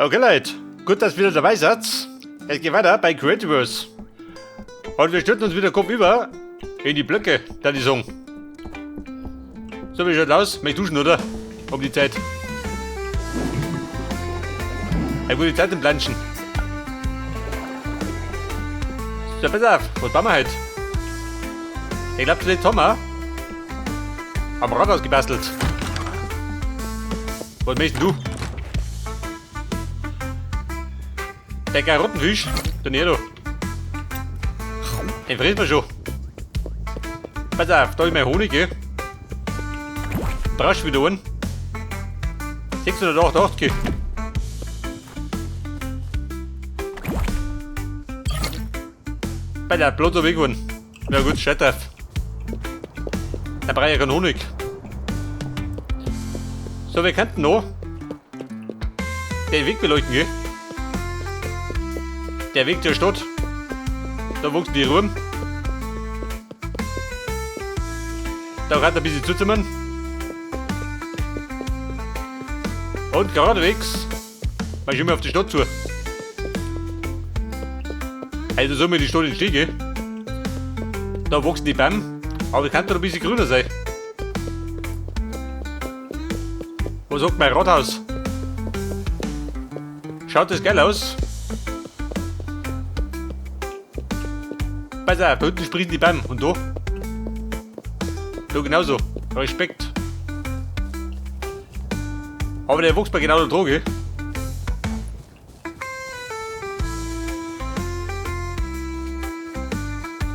Okay Leute, gut, dass ihr wieder dabei seid. Es geht weiter bei Creativerse. Und wir stürzen uns wieder kopfüber in die Blöcke, da die Song. So, wie schaut aus? Möchtest duschen, oder? Um die Zeit. Eine gute Zeit im Planschen. So, pass auf, was bauen wir heute? Ich glaube, zuletzt haben wir am Rathaus gebastelt. Was möchtest du? Der Karottenfisch, der näher da. Den fressen wir schon. Pass auf, da ist mein Honig, gell? Brauchst du wieder einen? 688. Bei der Platz hab ich gewonnen. Ja gut, scheiß drauf. Da brauche ich keinen Honig. So, wir könnten noch den Weg beleuchten, gell? Der Weg zur Stadt. Da wuchsen die Ruhm. Da kann ein bisschen zuzimmern. Und geradewegs marschieren wir auf die Stadt zu. Also so mir die Stadt entsteht, gell? Da wachsen die Bäume, aber es könnte noch ein bisschen grüner sein. Was sagt mein Rathaus? Schaut das geil aus? Pass auf, da unten sprießen die Bäume. Und da? Da genauso. Respekt. Aber der wächst bei genau der Droge.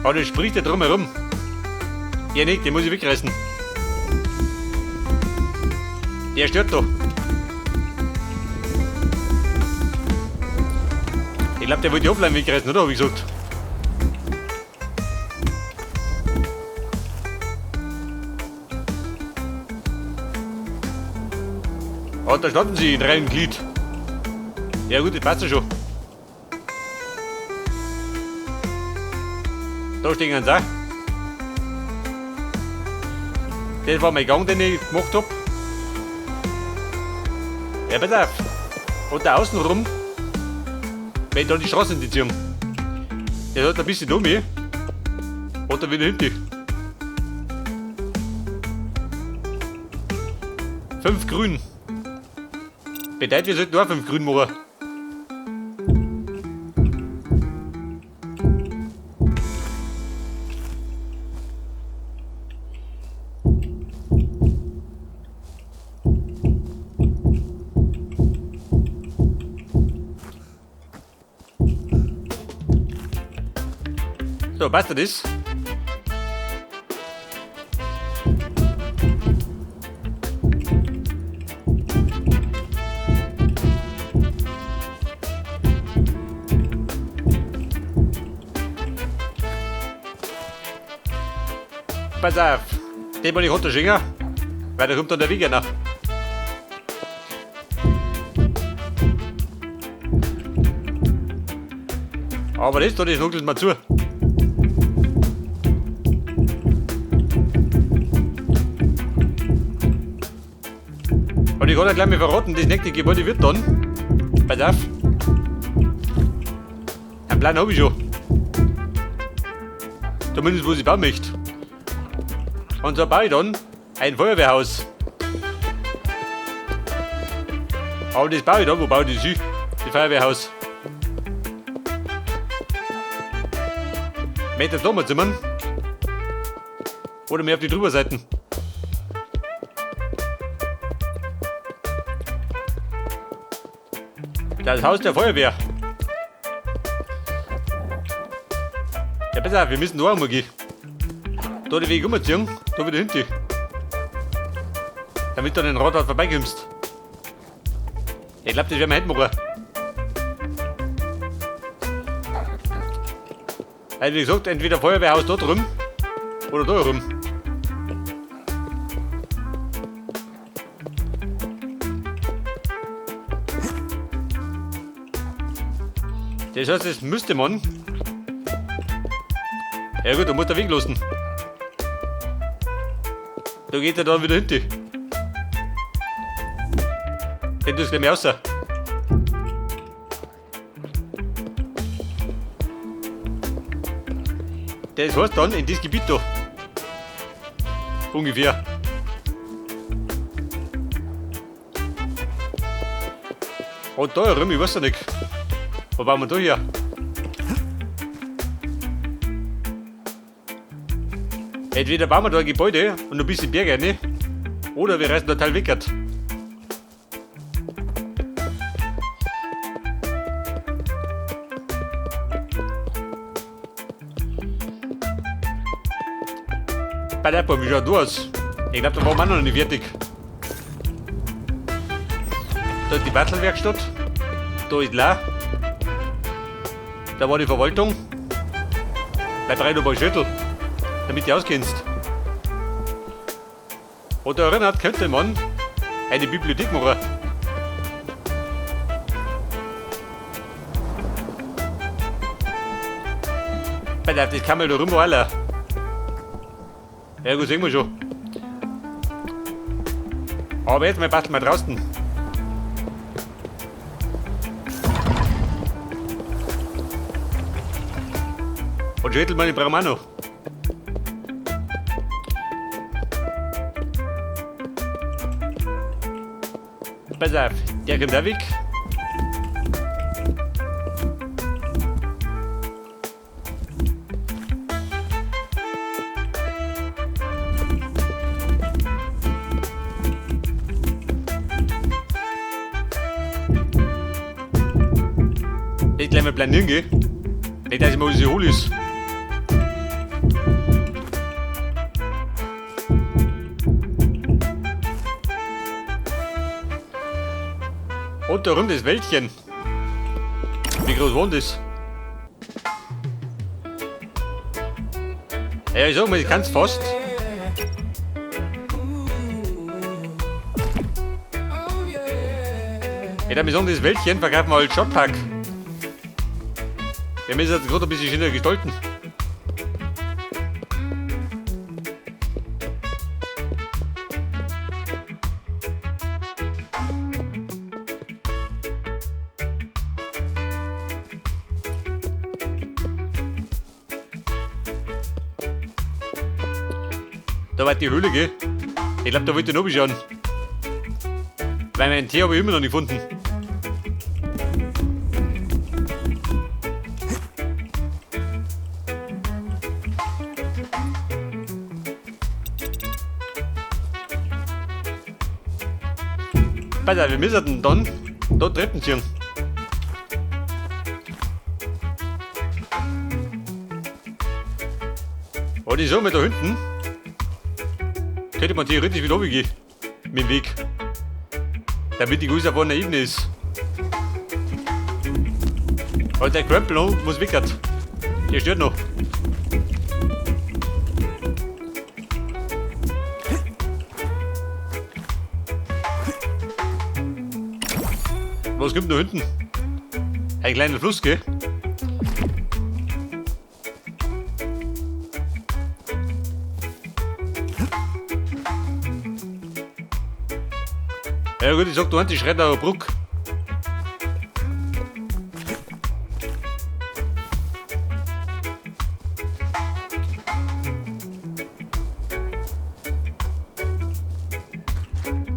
Aber der spricht ja drumherum. Ja nicht, den muss ich wegreißen. Der stört da. Ich glaub, der wollte die Offline wegreißen, oder? Hab ich gesagt. Ah, da standen sie in reinem Glied. Ja gut, das passt ja schon. Da stehen sie auch. Das war mein Gang, den ich gemacht hab. Ja, pass auf. Und da außen rum, wenn ich da die Straße entziehen. Der hat ein bisschen dumm, und dann wieder hinten. 5 grün. Bedeutet, wir sollten nur 5 grün machen. So, passt das? Pass auf, den muss ich runterschicken, weil da kommt dann der Weg nach. Aber das da, das nuckelt mal zu. Und ich kann ja gleich mal verraten, das nächste Gebäude wird dann. Pass auf. Einen Plan hab ich schon. Zumindest, was ich bauen möchte. Und so baue ich dann ein Feuerwehrhaus. Aber das baue ich dann, wo baue ich das hin? Das Feuerwehrhaus. Möchte das da mal zimmern? Oder mehr auf die Drüberseiten. Das Haus der Feuerwehr. Ja, pass auf, wir müssen da einmal gehen. Da den Weg umziehen, da wieder hinten. Damit du an den Rathaus vorbeikommst. Ich glaub, das werden wir heute machen. Also wie gesagt, entweder Feuerwehrhaus da drüben oder da rum. Das heißt, das müsste man. Ja gut, da muss der Weg lassen. Da geht er dann wieder hinten. Den tust du gleich mehr raus. Das heißt dann in das Gebiet da. Ungefähr. Und da herum, ich weiß ja nicht. Wo bauen wir da her? Entweder bauen wir da ein Gebäude und ein bisschen Berge rein, oder wir reißen da Teil weg. Bei der wie schaut du aus? Ich glaube, da waren wir noch nicht fertig. Da ist die Bastelwerkstatt. Da ist La. Da war die Verwaltung. Bei drei noch ein paar Schüttel, damit du auskennst. Und da erinnert könnte man eine Bibliothek machen. Bei der, das kann man da rum alle. Ja gut, sehen wir schon. Aber jetzt mal basteln wir draußen. Und schüttelt man die brauchen wir auch noch. Pass auf, der kommt auch weg. Ich gleich mal blamieren geh. Nicht, dass ich mal so hol ist. Und da rum das Wäldchen. Wie groß war denn das? Ja, ich sag mal, ich kann's fast. Ich darf mir sagen, das Wäldchen verkaufen wir als Shotpack. Wir müssen jetzt gerade ein bisschen schöner gestalten. Da war die Höhle, gell? Ich glaub, da wollte ich noch schauen. Weil meinen Tee habe ich immer noch nicht gefunden. Pass auf, wir müssen dann da Treppen ziehen. Und ich sag mal, da hinten könnte man theoretisch wieder runtergehen mit dem Weg. Damit die Größe auf einer Ebene ist. Und der Krempel noch muss weg. Der stört noch. Was kommt da hinten? Ein kleiner Fluss, gell? Ja gut, ich sag, du hast die Schredder Brücke.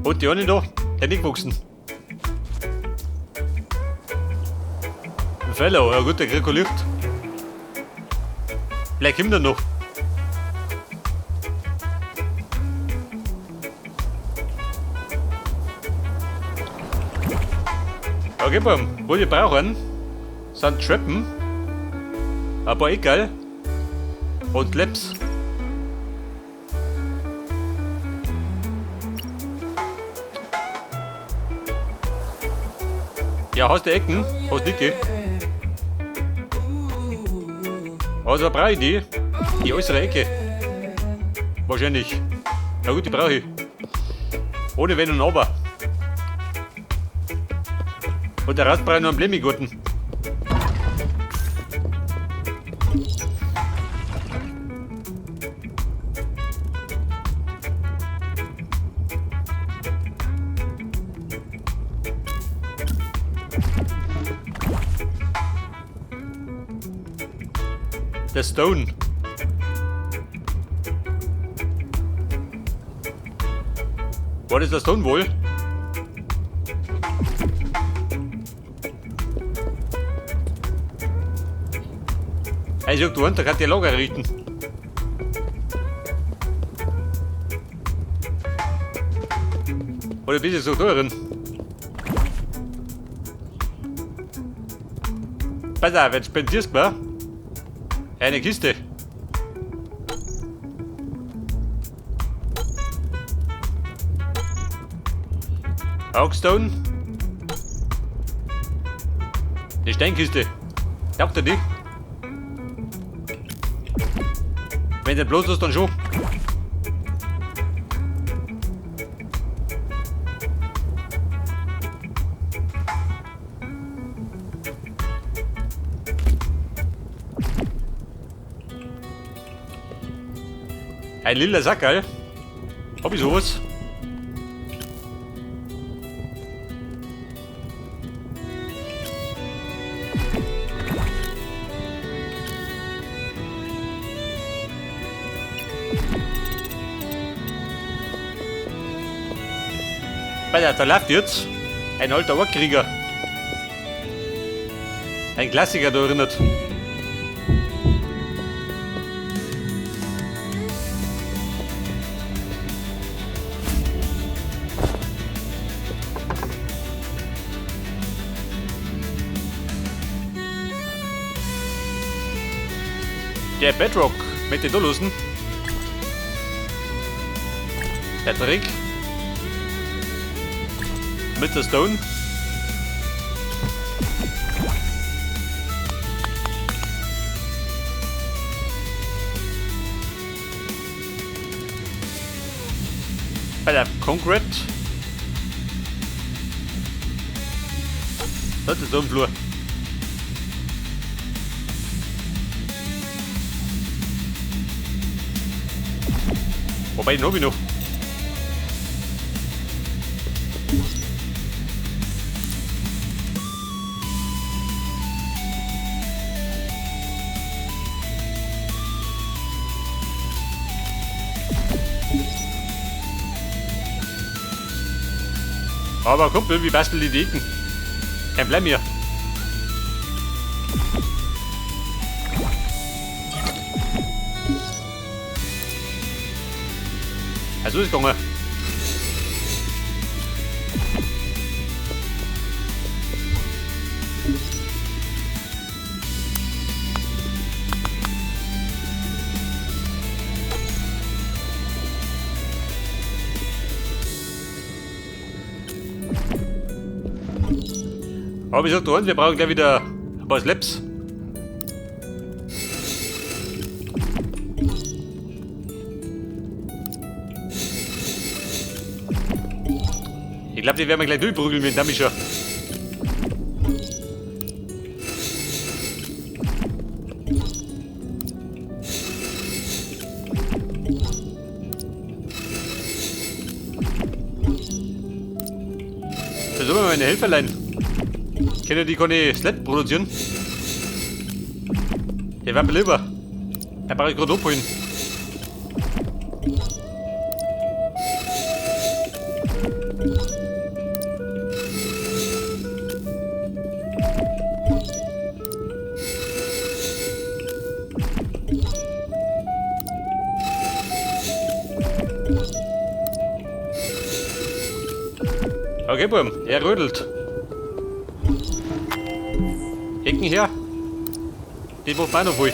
Und die eine da, der nicht gewachsen. Ein Fellow, ja gut, der kriegt kein Licht. Vielleicht kommt er noch. Okay, Bam, was wir brauchen, sind Treppen, ein paar Eckerl und Laps. Ja, hast du Ecken? Hast du nicht, gell? Also brauche ich die? Die äußere Ecke. Wahrscheinlich. Na gut, die brauche ich. Ohne Wenn und Aber. Und der Rest brauche ich noch einen Blemmigarten. Der Stone. Was ist das tun wohl? Hey, sag du, da kann die Lager errichten. Oder bist du so drin? Pass auf, jetzt spendierst du mir eine Kiste. Oakstone. Die Steinkiste. Taugt er die? Wenn der bloß ist, dann schon. Ein lila Sackerl. Hab ich sowas? Alter, da läuft jetzt ein alter Orkkrieger. Ein Klassiker da erinnert. Der Bedrock mit den Dolussen. Der Trick. Mr. Stone. Bei der Concrete. Das ist so ein Flur. Wobei, den hab ich noch. Aber Kumpel, wie basteln die Decken? Kein Blei mehr. Also ist gegangen. Aber ich sag dir eins, wir brauchen gleich wieder ein paar Slaps. Ich glaub, die werden wir gleich durchprügeln mit dem Damischer. Da sollen wir meine Helferlein. Können die keine Sled produzieren? Der war mir lieber. Da brauche ich gerade abholen. Okay, Burm, er rödelt. Ecken her. Die macht auch noch voll.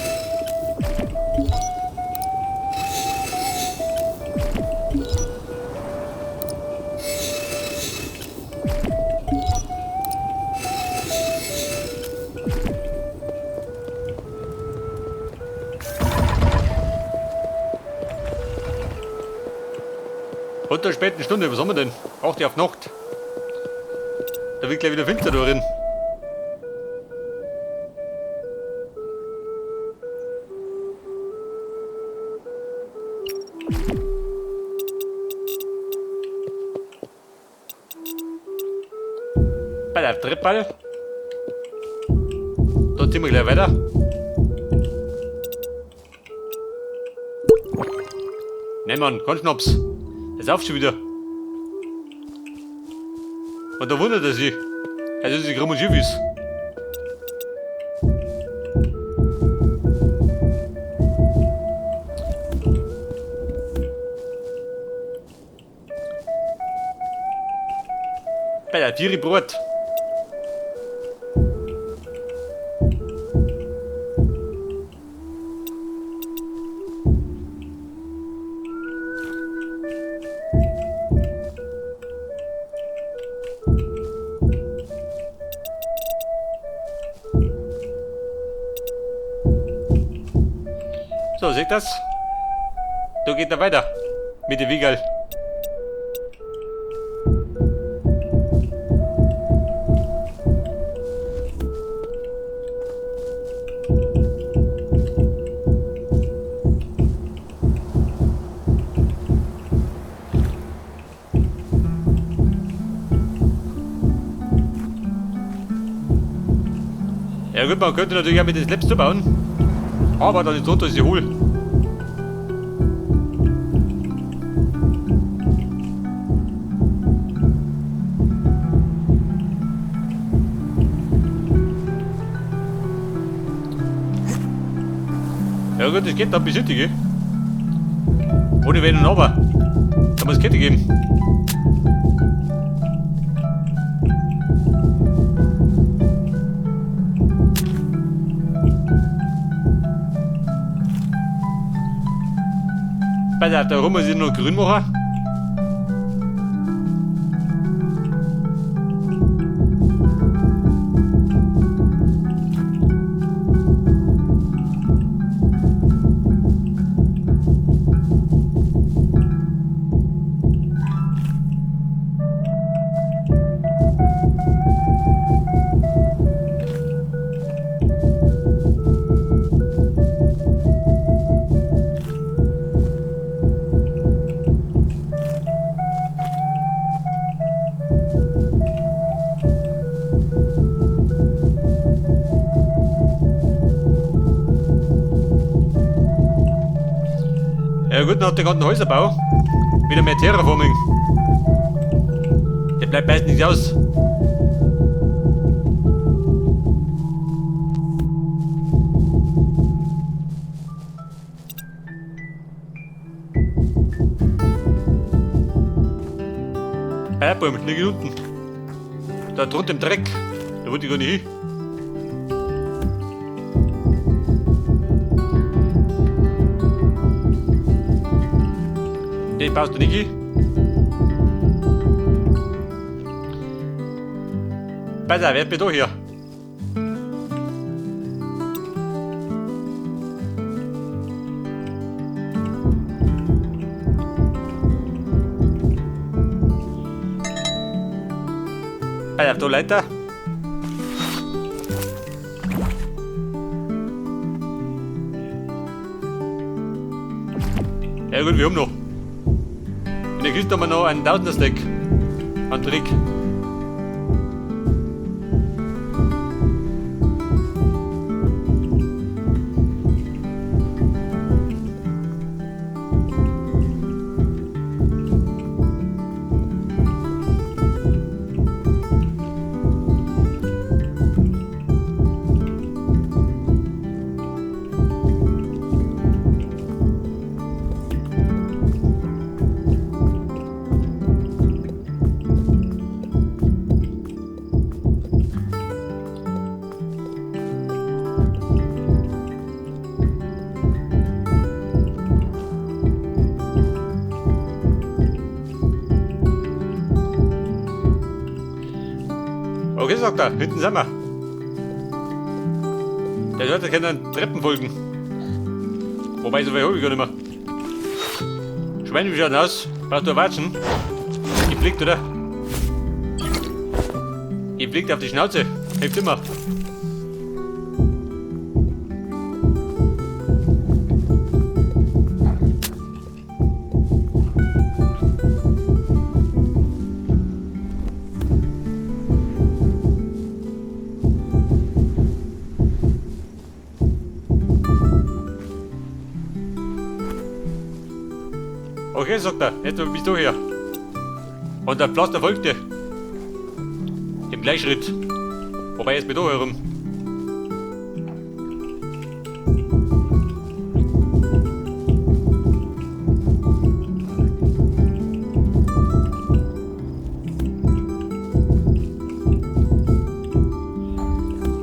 Und der späten Stunde, was haben wir denn? 8 auf Nacht. Da wird gleich wieder finster da drin. Bei der Treppball. Da ziehen wir gleich weiter. Ne Mann, kein Schnaps. Das auf schon wieder. Und da wundert er sich, dass er sich krumm und schief ist. Bei der Tiere Brot. So, seht das? Da geht er weiter mit dem Wiegerl. Ja gut, man könnte natürlich auch mit den Slabs zu bauen, aber dann ist drunter ist sie hohl. Ja gut, das geht dann bis hinten, gell? Ohne Wenn und Aber. Da muss es Kette geben. Pass auf, da rum muss ich noch grün machen. Ja gut, nach dem ganzen Häuserbau wieder mehr Terraforming. Der bleibt meistens nicht aus. Eierbäume liegen unten. Da drunter im Dreck. Da wollte ich gar nicht hin. Den passt nicht hin. Pass auf, wer bist du hier? Pass auf, da Leiter. Ja gut, wir haben noch. In der Kiste haben wir noch einen 1000er-Stack an Trick. Okay, sagt er, hinten sind wir. Der Leute können Treppen folgen. Wobei, so weit hab ich gar nicht mehr. Schwein, wie schaut denn aus? Brauchst du ein Watschen? Geblickt, oder? Geblickt auf die Schnauze. Hilft immer. Okay, sagt er, jetzt bist du hier. Und der Pflaster folgt dir. Gleichschritt. Wobei jetzt mit da herum.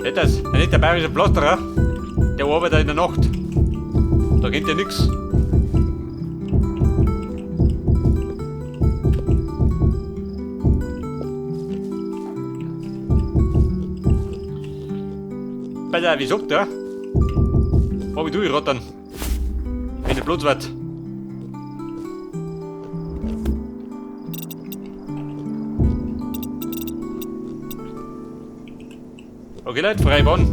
Nicht das, nicht der bayerische Pflasterer, der arbeitet in der Nacht. Da geht ja nix. Alter, wie sagt der? Hab ich durchrattern. Wenn der Platz wird. Okay Leute, frei Bahn.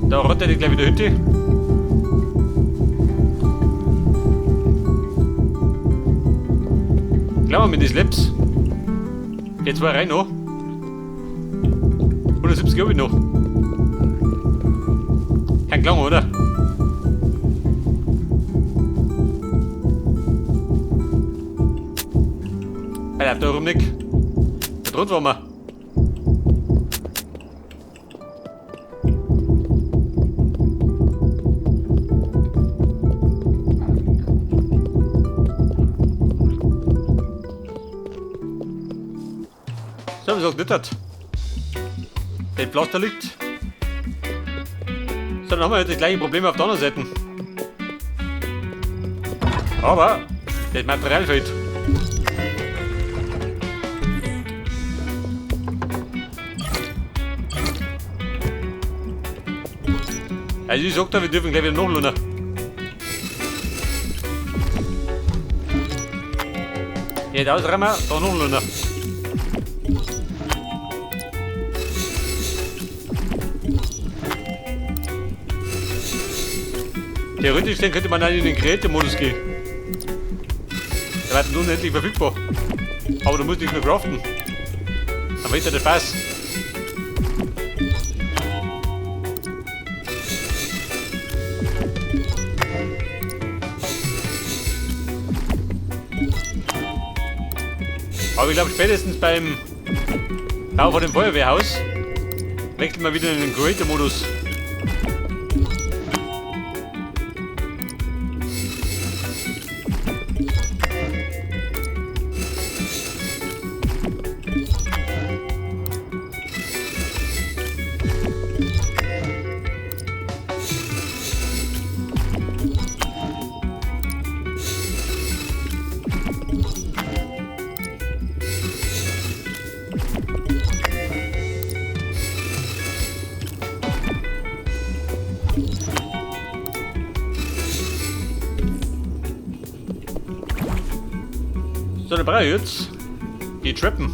Da rattert ich gleich wieder hinter. Klar, mit den Slaps. Jetzt war rein noch. 170 hab ich noch. Kein Klang, oder? Alter, da rum nicht. Da drunter waren wir. So, wie gesagt, nicht hat. Der Pflaster liegt. So, dann haben wir jetzt das gleiche Problem auf der anderen Seite. Aber das Material fehlt. Also ich sag da, wir dürfen gleich wieder nachladen. Jetzt ausräumen, da nachladen. Theoretisch dann könnte man dann in den Gerätemodus gehen. Der wird nun unendlich verfügbar. Aber du musst nicht mehr craften. Dann wird ja der Spaß. Aber ich glaube spätestens beim Bau von dem Feuerwehrhaus wechseln wir wieder in den Creator-Modus. So, dann brauche ich jetzt die Treppen.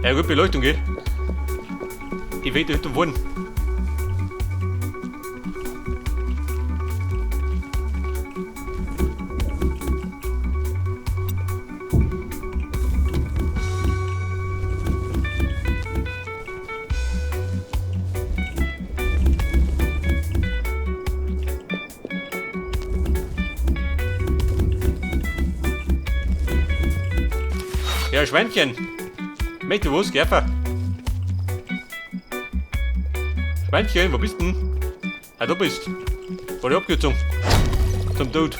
Ja gut, Beleuchtung geht. Die weht hinten vorne. Ja, Schweinchen. Möchte was, Gerfer? Schweinchen, wo bist denn? Ah, da bist. War die Abkürzung. Zum Tod.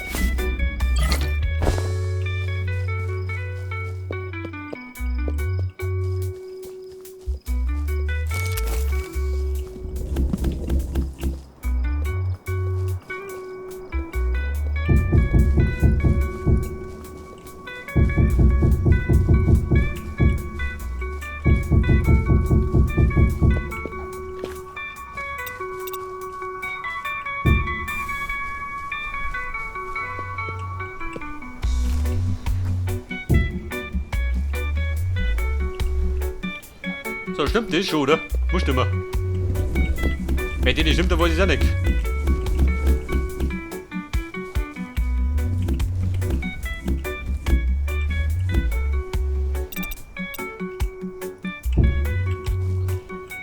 So, stimmt das schon, oder? Muss stimmen. Wenn die nicht stimmt, dann weiß ich es auch nicht.